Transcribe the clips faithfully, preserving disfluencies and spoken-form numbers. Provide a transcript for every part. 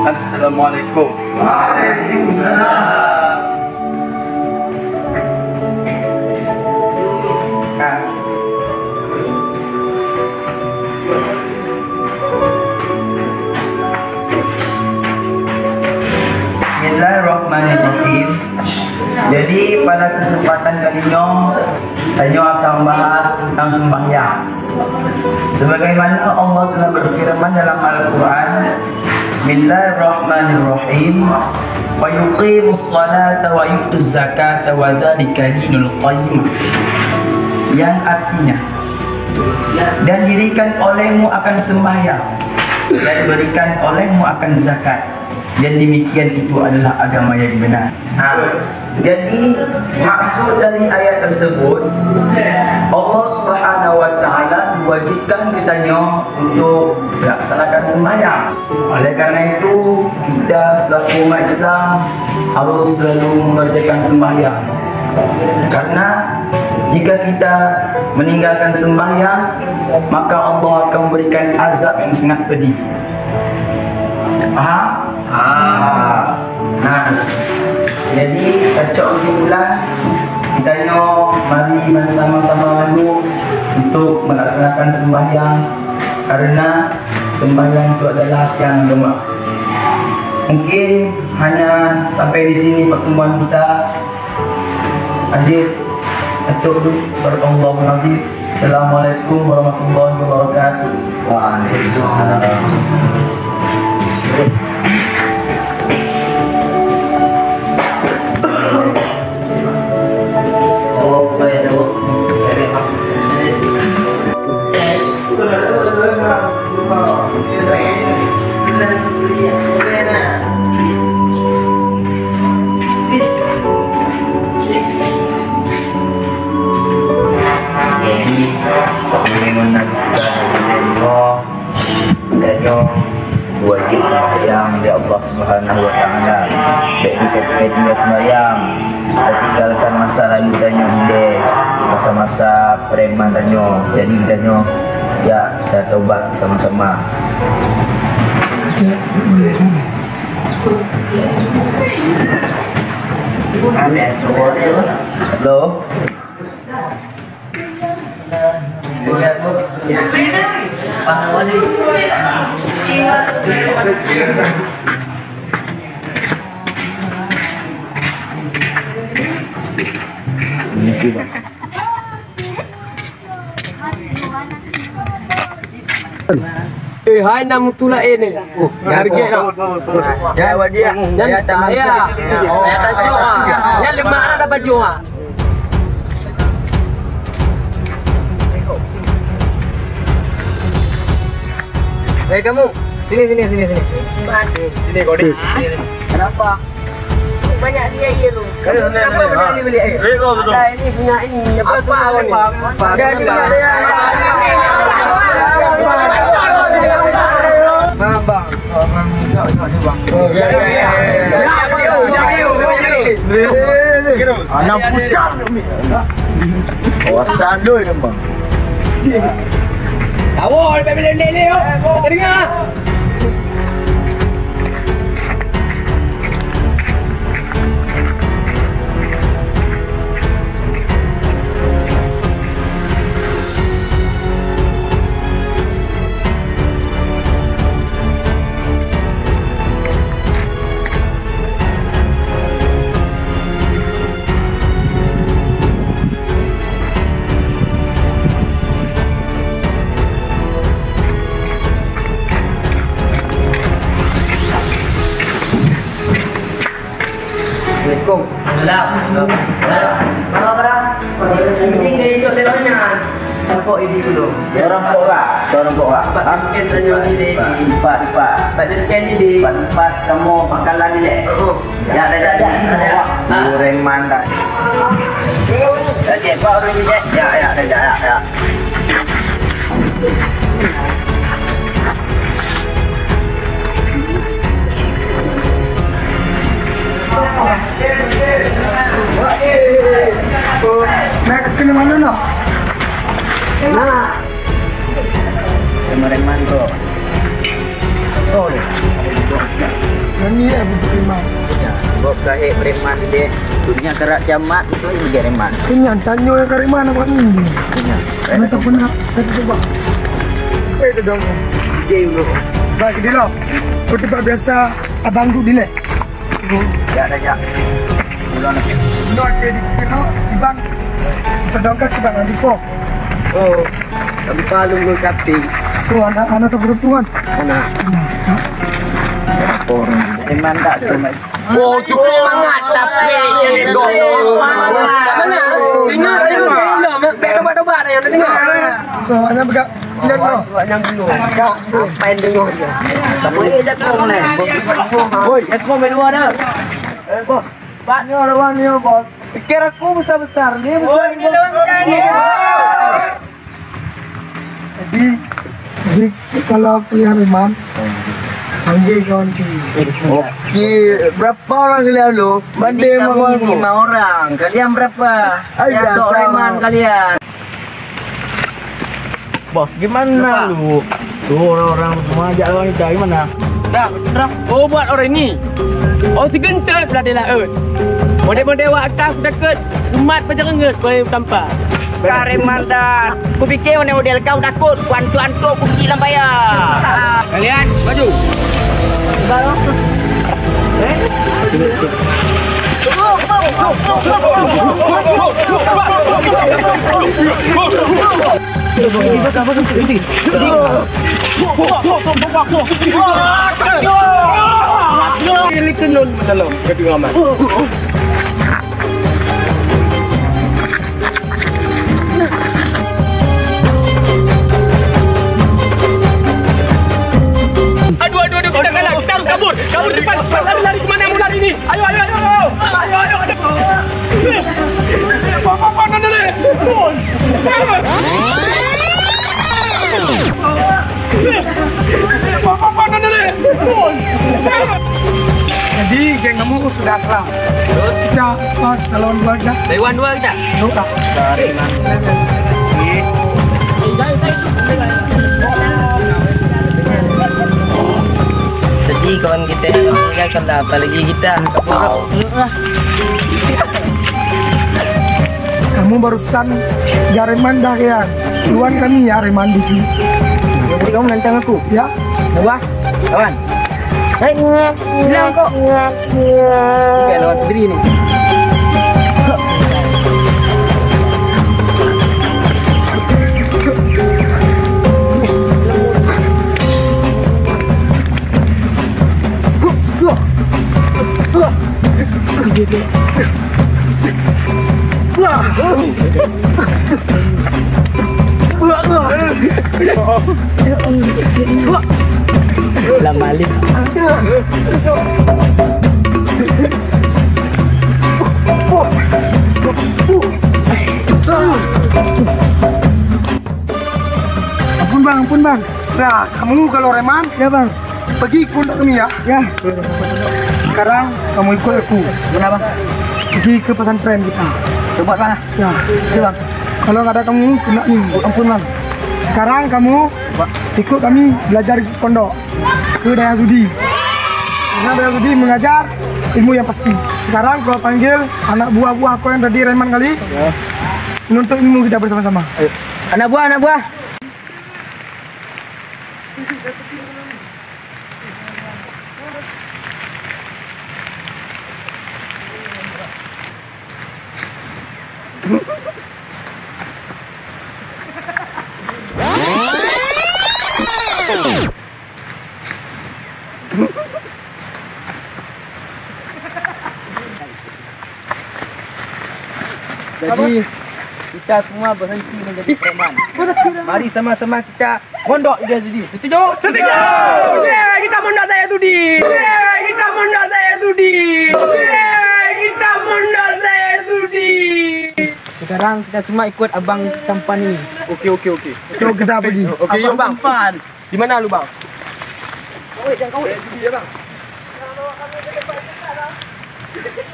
Assalamualaikum. Waalaikumsalam. Bismillahirrahmanirrahim. Jadi, pada kesempatan kali nyoe, tanyoe akan membahas tentang sembahyang. Sebagaimana Allah telah berfirman dalam Al-Quran, Bismillahirrahmanirrahim, "Wa yuqimus salata wa yu'tuz zakata wa dzalika dinul qayyim." Yang artinya, "Dan dirikan olehmu akan sembahyang, dan berikan olehmu akan zakat, dan demikian itu adalah agama yang benar." Ha. Jadi, maksud dari ayat tersebut, Allah Subhanahu wa Taala mewajibkan kita nyoe untuk melaksanakan sembahyang. Oleh karena itu, kita selaku umat Islam harus selalu mengerjakan sembahyang. Karena jika kita meninggalkan sembahyang, maka Allah akan memberikan azab yang sangat pedih. Paham? Ah. Nah, jadi, tacok kesimpulan, kita nyoe mari bersama-sama mandum untuk melaksanakan sembahyang, karena sembahyang itu adalah tiang agama. Mungkin hanya sampai di sini pertemuan kita. Ajib, atuk dulu. Sadaqallahul Azim. Assalamualaikum warahmatullahi wabarakatuh. Waalaikumsalam. Jadi, bagaimana kita, tanyoe wajib sembahyang di Allah Subhanahu wa Taala. Bèk kita tinggai sembahyang, kita tinggalkan masa lalu tanyoe hindai masa-masa preman tanyoe. Jadi, tanyoe, ya, kita taubat sama-sama. Halo. Eh, hai, na meutulah, eh, ni. Oh, target dah. Ya, wajib. Dan ya, tajuk, ah. Ya, lemak dah baju, ah. Eh, kamu, sini, sini, sini, sini. Sini, kau ni. Kenapa? Banyak dia, ya, lu. Kenapa banyak dia beli, eh? Ada ini punya ini. Apa awak ni? Ada, ada, ada. Abang. Anak pucang ni. Kawasan doi, Bang. Awak lepas bilang lé-lé, oh. Dengar. Assalamualaikum. Salam. Barang-barang. Ini kayu cok lewat nyan. Tampok ini dulu. Seorang pok kak, seorang pok kak. Empat miskin tanya di lady. Empat, empat. Empat miskin di di. Empat, empat, kamu pangkalan di lek. Oh. Ya, dah, dah, dah. Preman dah. Dah cek, Pak, orang ni cek. Ya, ya, dah, dah, ya, ya. Nak kena mana nak? Nak. Preman, bro. Oh, ya. Yang ni ya, betul preman. Ya, bok kahek preman deh. Dunia kerak kiamat, betul juga preman. Kenyang, tanya yang preman apa ni? Kenyang. Mana tak pernah, tak cuba. Eh, dah dong. Dia dulu. Baik, dia lah. Kau tempat biasa, abang tu dilek. Ya, dah, ya. Dulu nak. Dulu ada di kena, di bang. Kita dongkat ke bang, di pok. Oh, kami palu dulu, tapi. Oh, anak, anak tak beruntungan. Anak. Orang. Memang tak cuma. Oh, cukup mangat, tapi yang itu. Mana? Dengar, dengar, dengar. Bek tobat-tobat dah yang dengar. So, anak bergerak. Lihat tu. Buat yang dulu. Apa yang dengar dia? Tak boleh jago ni. Woi, jago main luar dah. Eh, bos. Pak ni orang ni, bos. Pikir aku besar-besar. Dia besar. Jadi, jadi kalau kuliah memang, panggil kawan pi. Oke, berapa orang kalian lu? Banding kami sama aku. Lima orang. Kalian berapa? Ayo, ya, tok sama. Reman kalian. Bos, gimana lu? Tuh orang-orang semua ajak lawan kita, gimana? Dah, dah. Oh, buat orang ini. Oh, si gentet berada laut. Model-model wak atas takut umat pajangan boleh tampak. Karim mantan. Ku pikir model-model kau takut, ku antuk-antuk, ku pergi lam paya. Kalian, maju. Eh? Aduh, aduh, aduh, kita kalah. Kita harus kabur. Kabur cepat, cepat. Lari, lari. Kemana mau lari ni? Ayo, ayo, ayo, ayo. Ayo, ayo, ayo. Apa, apa, apa, mana ni? Jadi, geng kamu sudah kalah. Terus? Kita, apa, kita lawan dua kita. Lawan dua kita. Yuk, ah. Sorry, Bang. Jadi, kawan kita yang meninggal kalah, apalagi kita. Kamu barusan ya Reman dah ya. Tuan kami ya Reman di sini. Jadi kamu nantang aku? Ya. Wah, kawan. Hei, bilang kok. Bukan lawan sendiri ni. Lam balik. Ampun bang, ampun bang. Nah, kamu kalau Reman, ya bang. Pergi ke pondok kami ya. Ya. Sekarang kamu ikut aku. Kenapa? Pergi ke pesantren kita. Coba bang. Ya. Oke bang. Kalau nggak ada kamu, kena ni. Ampun bang. Sekarang kamu Ikut kami belajar pondok ke Dayah Zudi. Karena Dayah Zudi mengajar ilmu yang pasti. Sekarang kau panggil anak buah-buah kau yang tadi reman kali. Ya. Menuntut ilmu kita bersama-sama. Ayo. Anak buah, anak buah. Jadi, kita semua berhenti menjadi preman. Mari sama-sama kita mondok di Dayah Zudi. Setuju? Setuju! Yeay, kita mondok Dayah Zudi. Yeay, kita mondok Dayah Zudi. Yeay, kita mondok Dayah Zudi. Sekarang kita semua ikut Abang Tampani. Oke, oke, oke. Jom kita pergi. Oke, yuk, Bang. Di mana lubang? Kawit, jangan kawit. Eh, sini dia, Bang.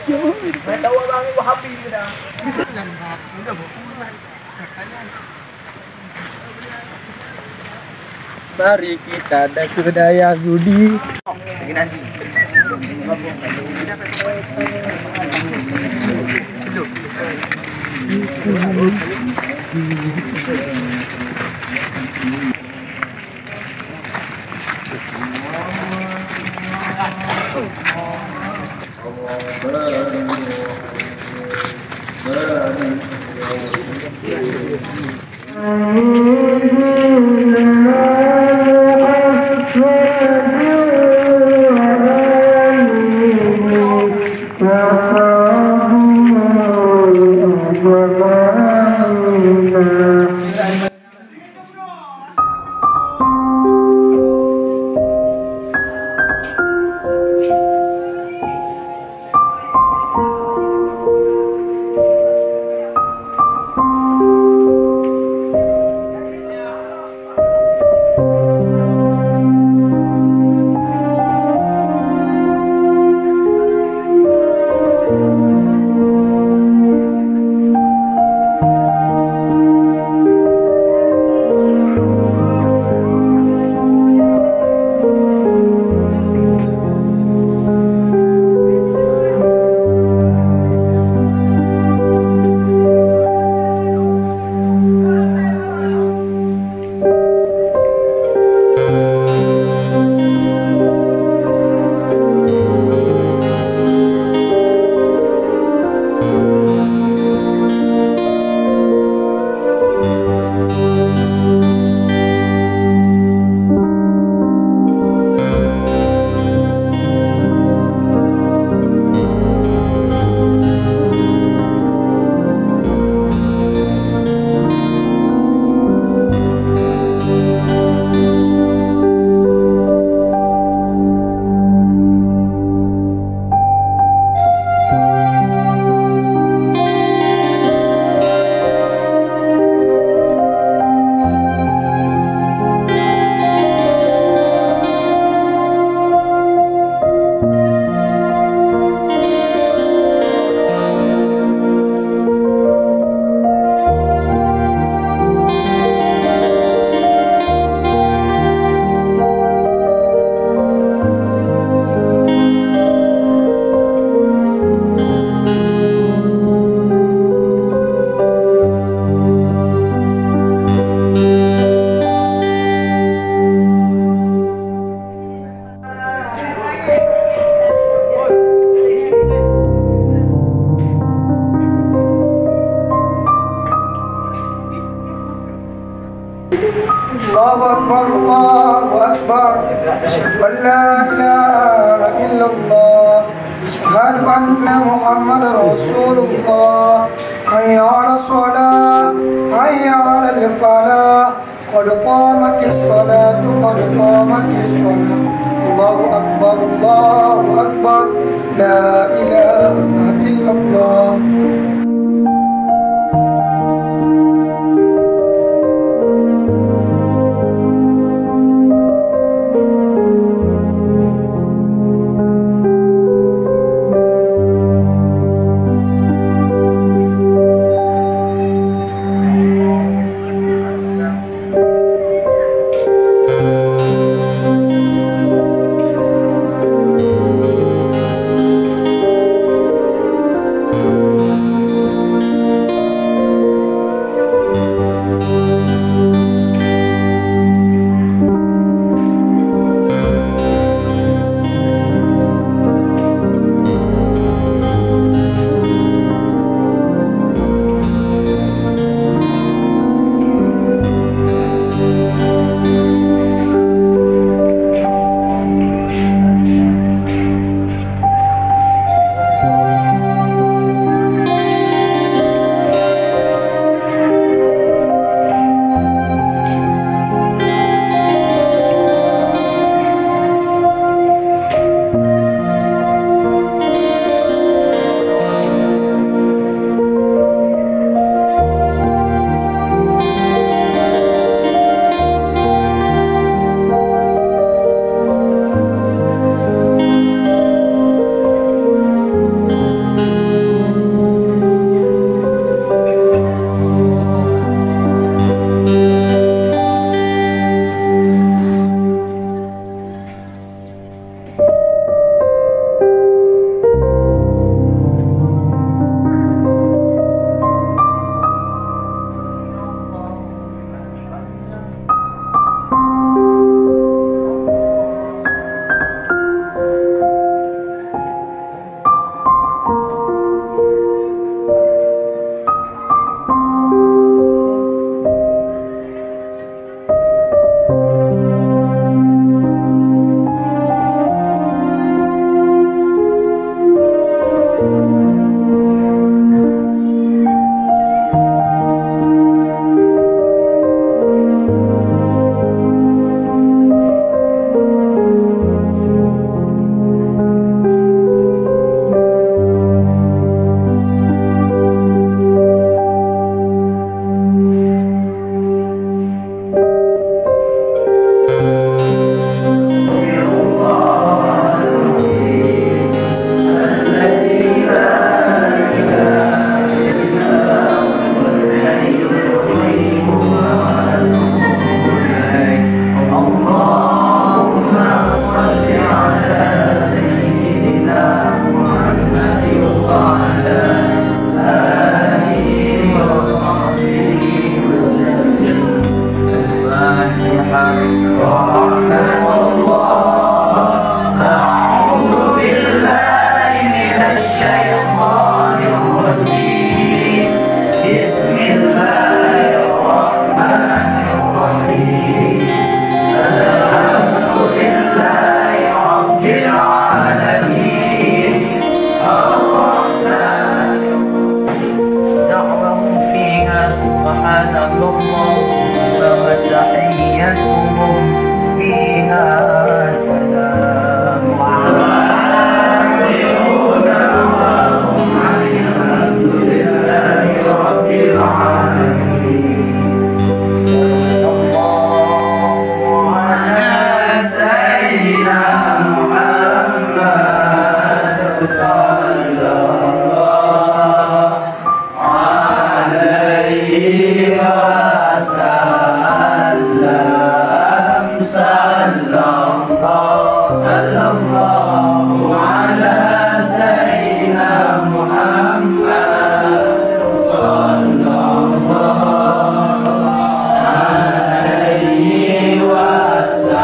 Saya tahu abang ni Wahabi ke dah. Mari kita ada ke Dayah Zudi. الله أكبر، الله أكبر. أشهد أن لا إله إلا الله. أشهد أن محمدا رسول الله. حي على الصلاة، حي على الفلاح. قد قامت الصلاة، قد قامت الصلاة. الله أكبر، الله أكبر. لا إله إلا الله. فيها سلام عامرون وهم الحمد لله رب العالمين. صلى الله على سيدنا محمد، صلى الله عليه وسلم. صلى الله، صلى الله على سيدنا محمد. صلى الله عليه وسلم.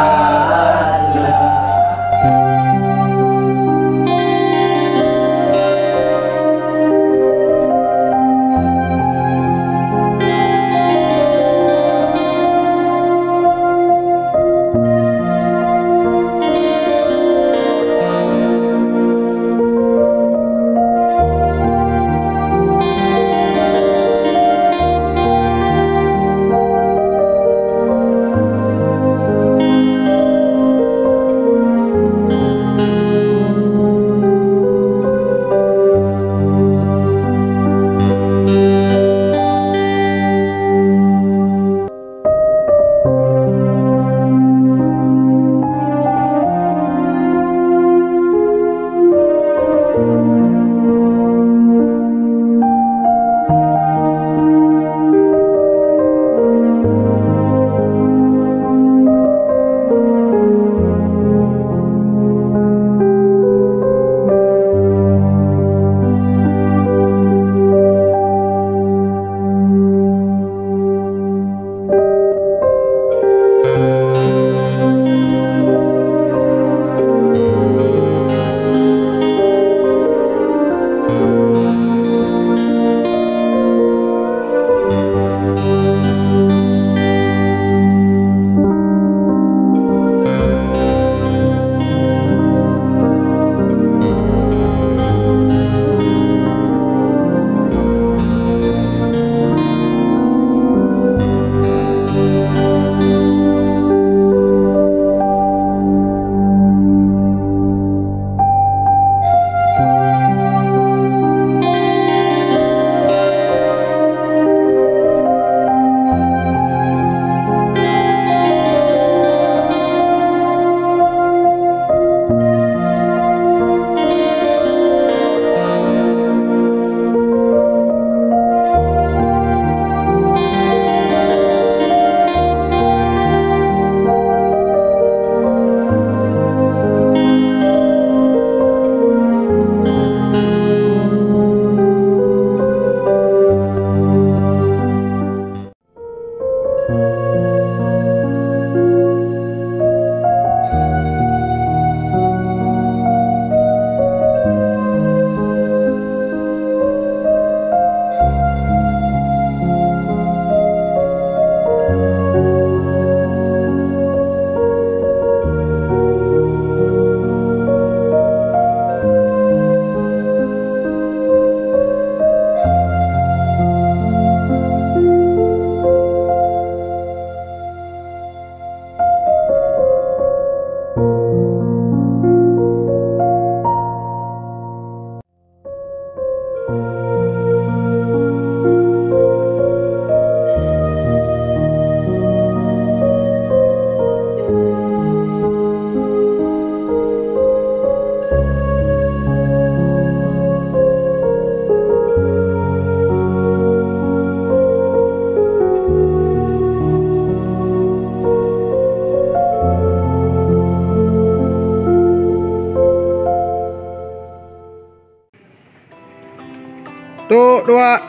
Tuk, dua,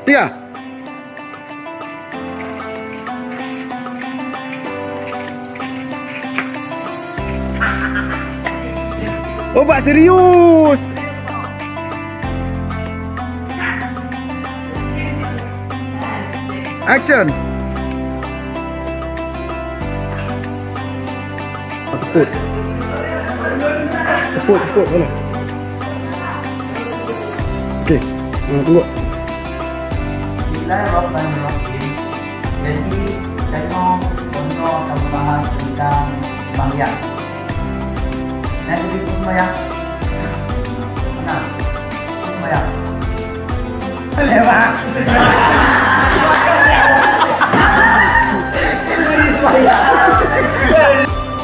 tiga. Oh, bak serius. Action. Tepuk. Tepuk, tepuk, boleh. Okey. Ha, tunggu. Bismillahirrahmanirrahim. Jadi, Tanyoe, tanyoe akan membahas tentang sembahyang. Nyan jadi sembahyang. Mana? Sembahyang. Lewat.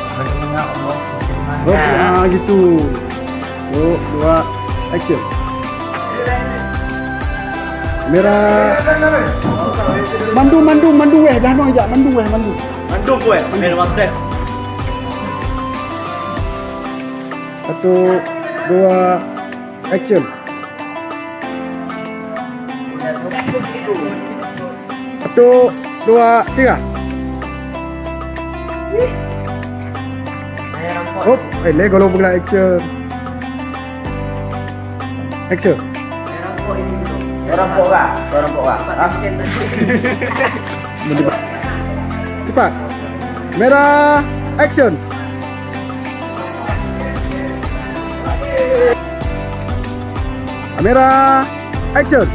Sebagaimana Allah berfirman. Oh, ah, gitu. Oh, dua, action. Kamera. Mandum, mandum, mandum weh, dah no jak, mandum weh, mandum. Mandum weh, main WhatsApp. Satu, dua, action. Satu, dua, tiga. Hop, eh, lego lo pula action. Action. Orang pok lah, orang pok lah. Cepat. Kamera, action. Kamera, action.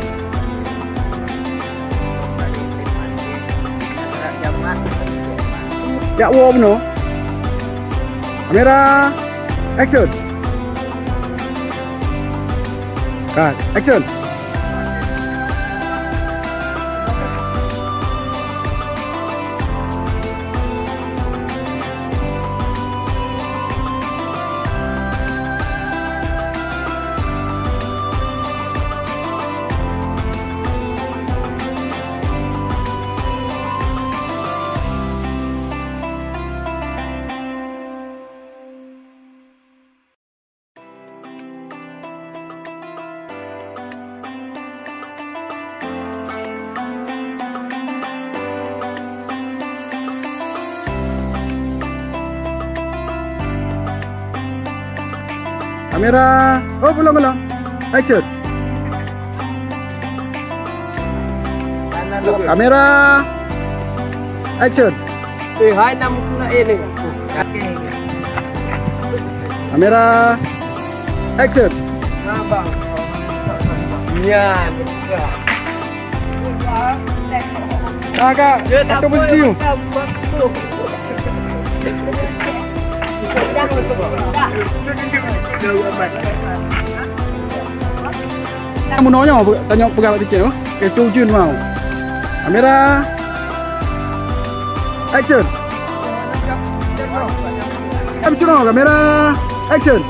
Jak woe bunoe. Kamera, action. Cut, action. Kamera, oh, belum, belum. Action. Kamera, action. Eh, hai, nama tu nak, eh, ni. Kamera, action. Nyan. Agak, ya, tak satu apa, posisi. Buat apa, buat apa. Meunoe nyoe, tanyoe peugah bak cicém, oh. Keu tu ujeuen mau. Kamera. Action. Kami cunong, kamera. Action.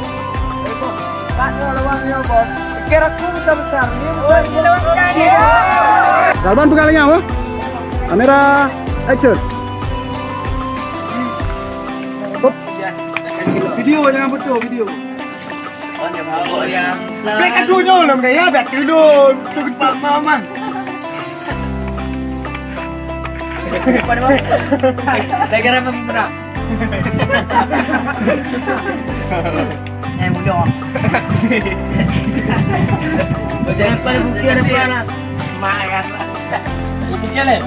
Salman peugah lagèe nyoe, oh. Kamera. Action. Hop. Video jangan foto, video. Bèk ka dudoe lom gaya, bèk dudoe. Pada bang. Pada bang. Dah kira apa pernah? Eh, mudah. Jangan pada bukti ada pernah. Semangat. Bukti kan, eh?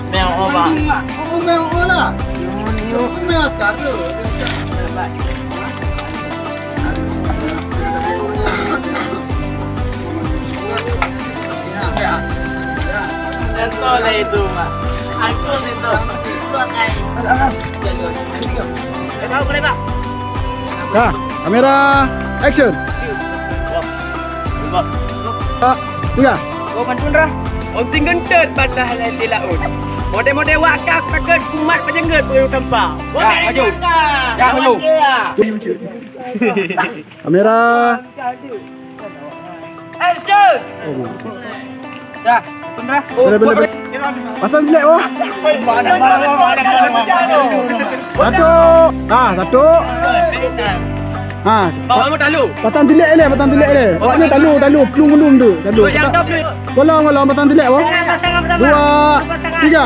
Mèo, oh, bah. Mèo, oh, lah. Mèo, tak ada. Betul lah itu, Mak. Aku itu. Kuat, ai. Eh, tahu boleh, Pak? Dah, kamera, action. Ah, tiga. Oh, pantun dah. Om Sing Geuntôt ban laén di laôt. Model-model wak kah pakon kumat pajeunggeut peue tampa. Ya, maju. Ya, maju. Kamera. Action! Dah, pun dah. Boleh, boleh, boleh. Pasang silek, oh. Satu. Ah, satu. Ha. Bawa kamu talu. Pasang silek leh, pasang silek leh. Awaknyan talu, talu, plueng ulun tu. Talu. Yang top ni. Golong, golong, pasang silek, oh. Dua, tiga.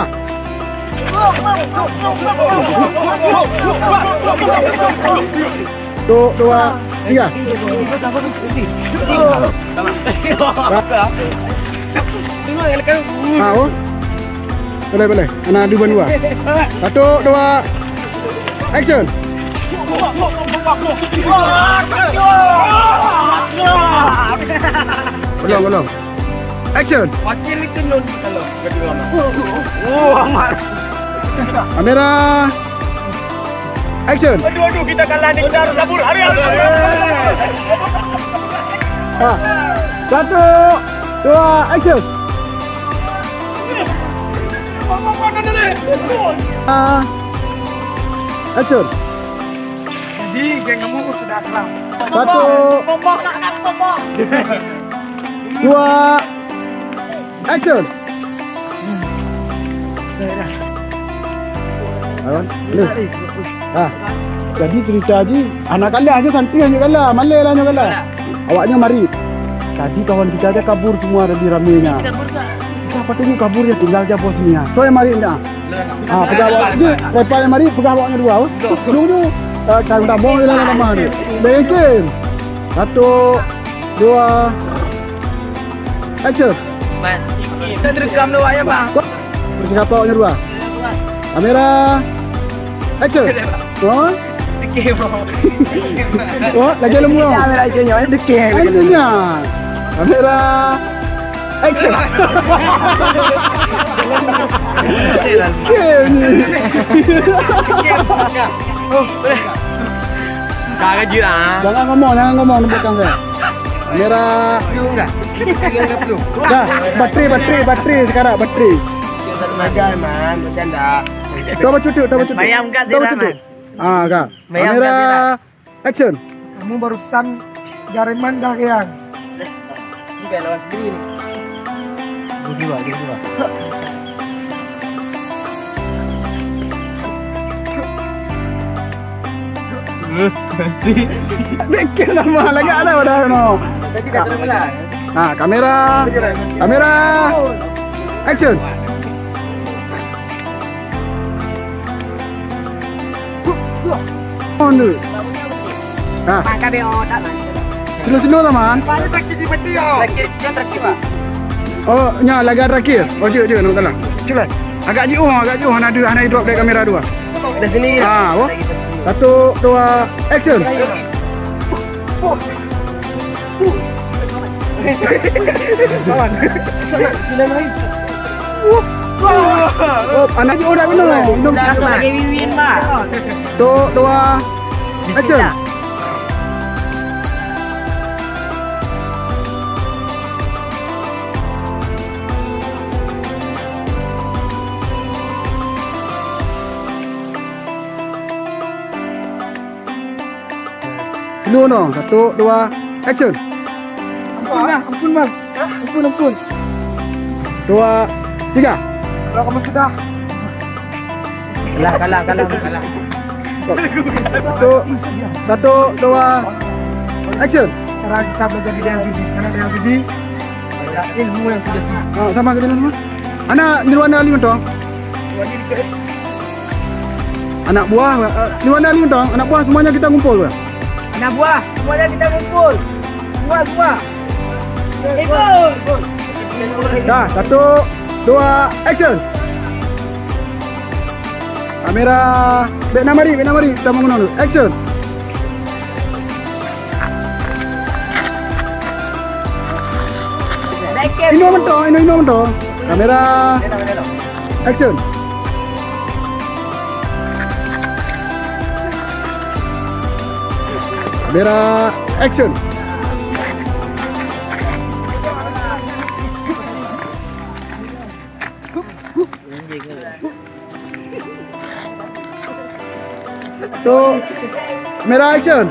Satu, dua, tiga. Ha, oh. Boleh, boleh. Ana adu bandua. Satu, dua. Action. Ulang, ulang. Action. Wakil itu non kalau. Oh, amat. Kamera. Action. Aduh, aduh, kita kalah ni, kita harus kabur. Hari, hari, hari. Ah. Satu, dua, action. Ah. Action. Jadi, geng kamu sudah kalah. Satu. Bombong, nak, nak, bombong. Dua. Action. Lawan. Ni. Ha. Jadi cerita ji, anak kalah je santri hanya kalah, malai lah hanya kalah. Awaknya marit. Tadi kawan kita aja kabur semua tadi ramenya. Kita patut kabur ya, tinggal aja bosnya. Toh yang marit dah. Ha, peugah awak je, lepas yang marit, peugah awaknya dua. Dulu tu, eh, tak, tak bohong lah nama ni. Dah yakin. Satu, dua, action. Man. Kita terekam dulu ya, Bang. Bersih kapal awaknya dua. Kamera. Action. Oh? Dekeh, bro. Oh, lagi lemu. Kita ambil action nyoe, dekeh. Action nya. Kamera. Action. Game ni. Oh, boleh. Dah gaji lah. Jangan ngomong, jangan ngomong di belakang saya. Kamera. Perlu enggak? Dah, bateri, bateri, bateri sekarang, bateri. Makan, man, bercanda. Dah bacut, dah bacut. Bayangkan dah bacut. Ah, kak. Bayangkan kamera. Action. Kamu barusan jareman dah, Rian. Ini kayak lawan sendiri ni. Gini, Pak, gini, Pak. Eh, masih. Bikin nama lagi ada pada no. Tadi dah kena belah. Ha, kamera. Kamera. Action. On dulu. Ha. Slow-slow lah, man. Paling terakhir di mati, oh. Terakhir, yang terakhir, Pak. Oh, nya lagi terakhir. Oh, jeuet, jeuet, nama salah. Cuba. Agak jauh, agak jauh. Hana dua, hana drop dari kamera dua. Dari sini. Ha, oh. Satu, dua, action. Oh, anak je orang kena. Minum. Dah sebagai win-win, Mak. Satu, dua, action. Bismillah. Slow dong. Satu, dua, action. Ampun, Bang. Ampun, Bang. Ampun, ampun. Dua, tiga. Kalau kamu sudah. Kalah, kalah, kalah, kalah. Satu, satu, dua, action. Sekarang kita belajar di Dayang Sudi. Karena Dayang Sudi adalah ilmu yang sejati. Ah, sama kita semua. Anak di luar negeri tu. Anak buah, eh, di mana ni, Tong? Anak buah semuanya kita kumpul, bro. Anak buah, semuanya kita kumpul. Semua, semua. Dah, satu, dua, action. Kamera, bek na mari, bek na mari, kita mau menonton. Action. Inoe mantong, inoe, inoe mantong. Kamera. Action. Kamera. Action. Tu. Kamera action.